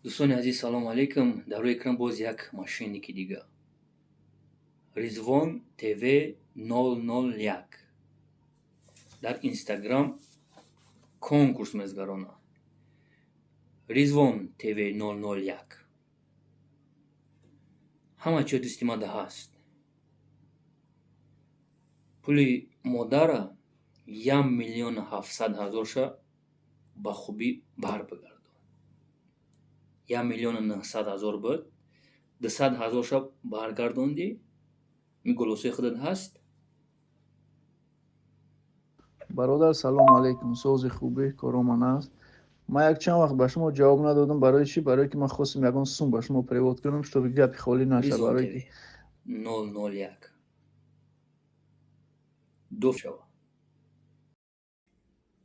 Дӯстони азиз, салому алейкум. Дар рӯи экран боз як мошенники дига. Ризвон ТВ 001 дар Инстаграм конкурс мезгаронад. Ризвон ТВ 001, ҳама чиз дӯсти мада ҳаст. Пули модара 1 700 000-ша ба хубӣ барбигардон. 1 900 000 буд, 200 000-ша баргардондӣ. Ин голосои худат ҳаст. Бародар, салому алейкум. Сози, хубӣ, короман аст. Ман як чанд вақт ба шумо ҷавоб надодам. Барои чӣ? Барое ки ман хостам ягон сум ба шумо перевод кунам, чтобы гапи холӣ наша. Ризвон Барое ТВ ки 001 ду шава.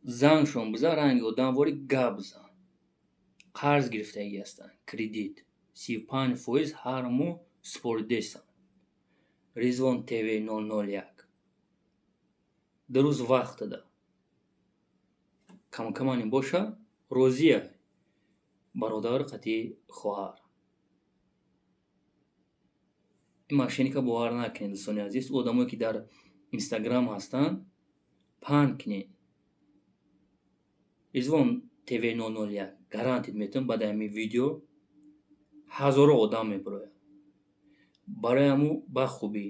Зангшон бизан, ранги одамворӣ гап бизан. Қарз гирифтагӣ ҳастанд, кредит 35% ҳар моҳ супоридесанд. Ризвон ТВ 001, 2 рӯз вақт дада. Камкамани боша, розия бародар қатъи хоҳар. Ин мошенника бовар накунед, дӯстони азиз. Ӯ одамое, ки дар Инстаграм ҳастанд, панд кунед. Ризвон ТВ 001, гарантит метавон, баъди ҳамин видео ҳазорҳо одам мебирояд. Барои ҳамун ба хубӣ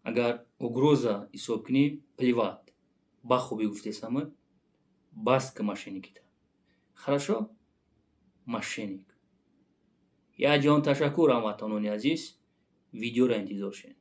агар угроза ҳисоб кунӣ, плевать, ба хубӣ гуфтесамад, бас ки мошенникита. Хорошо, мошенник. Як ҷаҳон ташаккур, ҳамватанони азиз, видеоро интизор шед.